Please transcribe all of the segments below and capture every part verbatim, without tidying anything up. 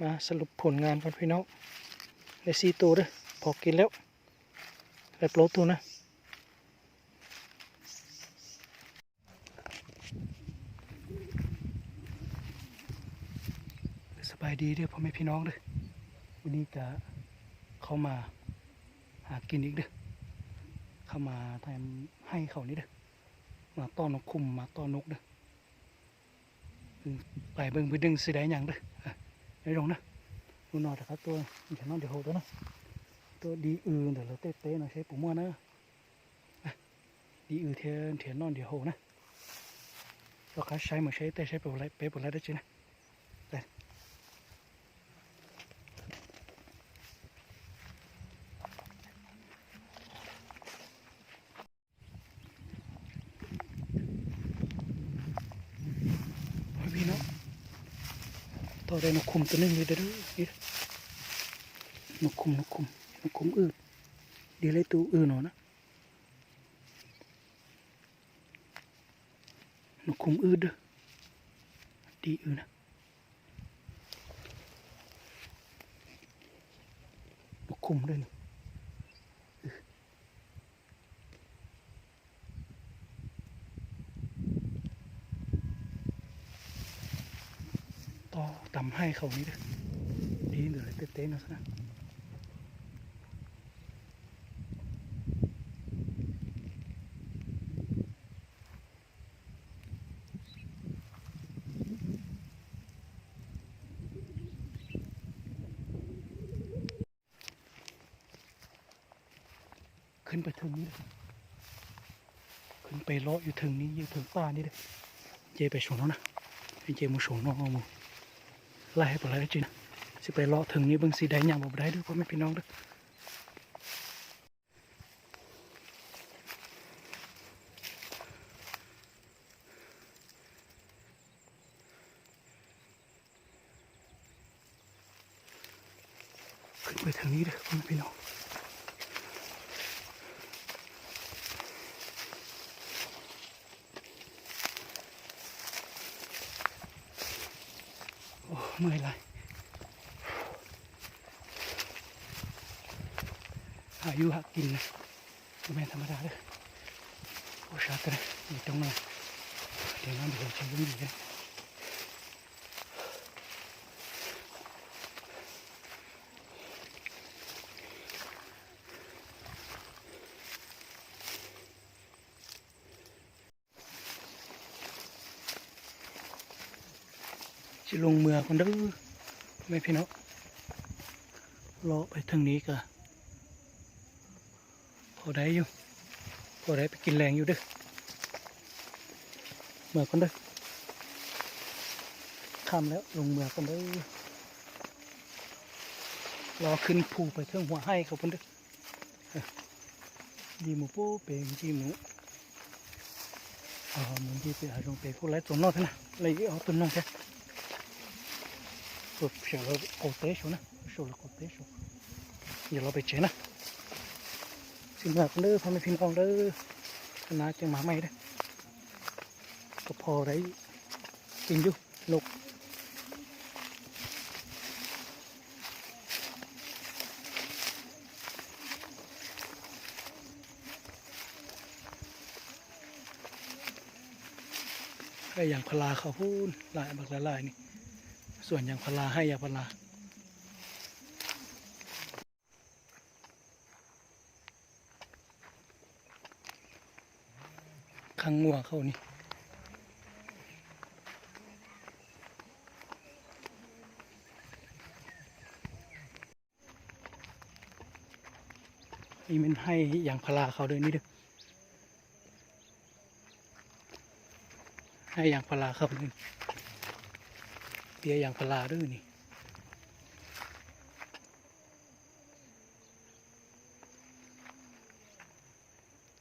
มาสรุปผลงานกันพี่น้อง ได้สี่ตัวเด้อ พอกินแล้ว ได้โปรตัวนะ สบายดีเด้อพ่อแม่พี่น้องเด้อ วันนี้ก็เข้ามาหากินอีกเด้อ เข้ามาทำให้เขานี่เด้อ มาต้อนนกคุม มาต้อนนกเด้อ ไปเบิ่งไปดึงสิได้หยังเด้อ อ่ะ ได้ลงนะ ดูหน่อยนะครับ ตัวเดี๋ยวนอนเดี๋ยวโหตัวนะ ตัวดีอือเดี๋ยวเราเต้เต้หน่อย ใช้ปูม่วงนะ อ่ะ ดีอือเทียนเทียนนอนเดี๋ยวโหนะ เราคัดใช้มาใช้เต้ใช้ไปหมดแล้ว ไปหมดแล้วได้จริงนะ ไป โอ้ยพี่น้อง ต่อได้นกคุมตัวหนึ่งเลยเด้อ นี่ นกคุม นกคุม นกคุมอืด ดีเลยตัวอื่นเนาะนะ นกคุมอืดเด้อ ดีอืดนะ นกคุมด้วยนี่ ต่อตำให้เขานี่เด้อ ดีเหลือเต้นๆนะ ขึ้นไปเทิงนี้เด้อ ขึ้นไปเลาะอยู่เทิงนี้ อยู่เทิงป่านี่เด้อ เจไปสวนนอกนะ เจมูสวนนอกมู ไล่ให้ไปไล่จริงนะ สิไปเลาะเทิงนี้เบิ่งสิได้หยังบ่ได้เด้อพ่อแม่พี่น้องเด้อ ขึ้นไปทางนี้เด้อพ่อแม่พี่น้อง โอ้ เมื่อยหลาย หาอยู่หากินนะ บ่แม่นธรรมดาเด้อ โอ้ ชาติเลย มีตรงนั้น เดี๋ยวน้ำเดี๋ยวจะยุ่งอยู่เลย สิลงเมือก่อนเด้อแม่พี่น้อง เลาะไปทางนี้ก็ พอได้อยู่ พอได้ไปกินแรงอยู่เด้อ เมือก่อนเด้อ ค่ำแล้ว ลงเมือก่อนเด้อ รอขึ้นภูไปเทิงหัวไฮ่เขาพุ้นเด้อ ดีหมูปูเปงดีหมู อ่า มันดีไปหาลงไปพูดไรตัวนอกนะ ไรเอาตัวนอกแค่ ปุ๊บ เสียงเราโกเตชนะ โชว์เราโกเตช เดี๋ยวเราไปเจอนะ สิมากันเด้อพ่อแม่พี่น้องเด้อ คณะจังมาใหม่เด้อ ก็พอได้กินอยู่ นก ไฮ่ยางพาราเขาพูน หลายบักหลายๆนี่ สวนยางพารา ไฮ่ยางพารา คังงัวเขานี่ นี่มันไฮ่ยางพาราเขาเด้อนี่เด้อ ไฮ่ยางพาราเขาเด้อ เปียยางพาราเด้อนี่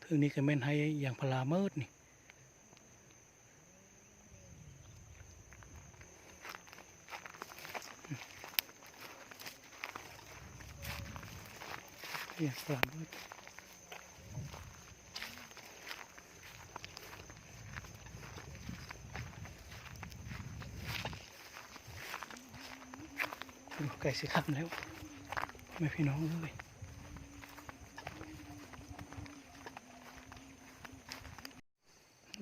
เทิงนี้ก็แม่นไฮ่ยางพาราเมิดนี่ ไฮ่ยางพาราเมิด เ ไก่สีขามแล้ว ไม่พี่น้องเอ้ย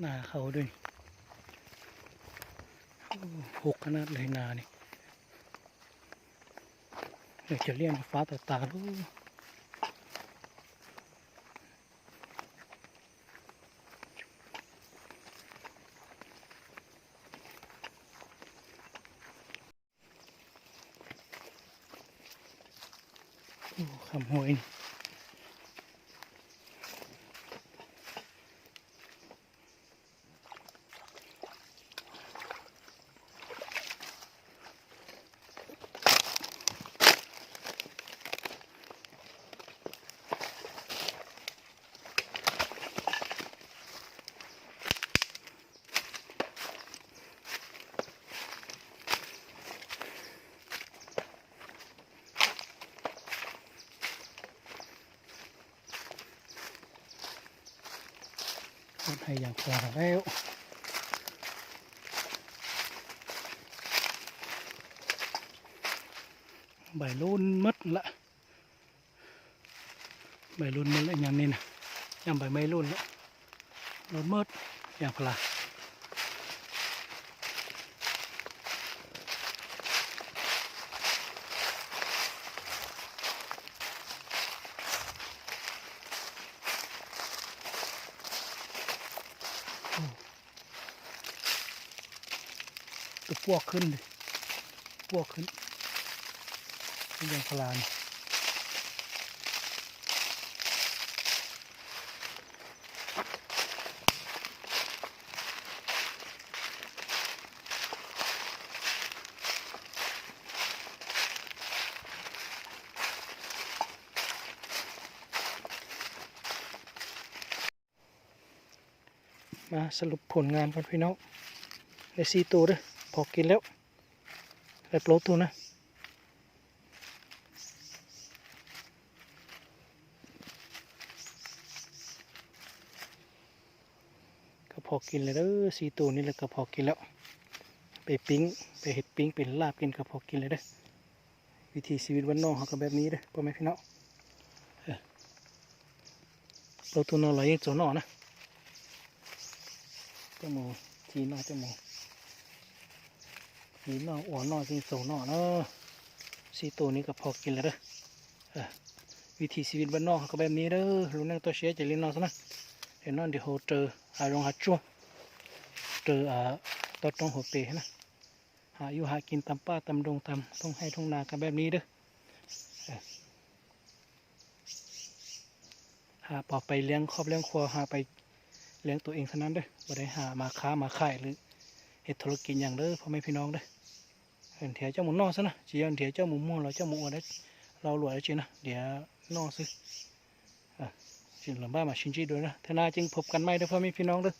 นาเขาด้วย โอ้ หกขนาดเลยนานี่ เดี๋ยวจะเลี้ยงฟ้าตาตาลูก โอ้ คำห้วยนี่ รถไถยางพาราแล้ว ใบหล่นหมดละ ใบหล่นหมดละ อย่างนี้นะ อย่างใบไม้หล่นละ หล่นหมด ยางพารา ตัวปวกขึ้นดิ ปวกขึ้น เป็นยางพารานี่ มาสรุปผลงานกันพี่น้อง ได้สี่ตัวเด้อ พอกินแล้ว ได้โปรตัวนะ ก็พอกินเลยเด้อ สี่ตัวนี้แหละก็พอกินแล้ว ไปปิ้ง ไปเฮ็ดปิ้ง เป็นลาบกินก็พอกินเลยเด้อ วิถีชีวิตบ้านนอกเขาก็แบบนี้เด้อ พ่อแม่พี่น้อง เออ โปรตัวนอนลอยยังโจนอนะ เจ้าหมู ทีนอ เจ้าหมู ทีนอ อัวนอ จิงโจนอเนาะ สี่ตัวนี้ก็พอกินแล้วเด้อ เออ วิถีชีวิตบ้านนอกเขาก็แบบนี้เด้อ လူနဲ့တော့ share ကြလေးနော်စနော် เดี๋ยวนอนเดี๋ยวโฮเจอ หาโรงหาจ้วง เจอ อ่า ต้นตรงหัวเปนะ หาอยู่หากินตามป่าตามดงตามทุ่งไร่ทุ่งนากันแบบนี้เด้อ เออ หาพอไปเลี้ยงครอบเลี้ยงครัว หาไปเลี้ยงตัวเองเท่านั้นเด้อ บ่ได้หามาค้ามาขายหรือเฮ็ดธุรกิจหยังเด้อ พ่อแม่พี่น้องเด้อ เดี๋ยวเจ้าหมูนอกซะนะ จีเดี๋ยวเจ้าหมูม่วงเราเจ้าหมูอ้วนได้ เราหลวดได้จีนะ เดี๋ยวนอกซื้อ อ่ะ สิลำบากมาชินจีด้วยนะ เทื่อหน้าจึงพบกันใหม่เด้อ พ่อแม่พี่น้องเด้อ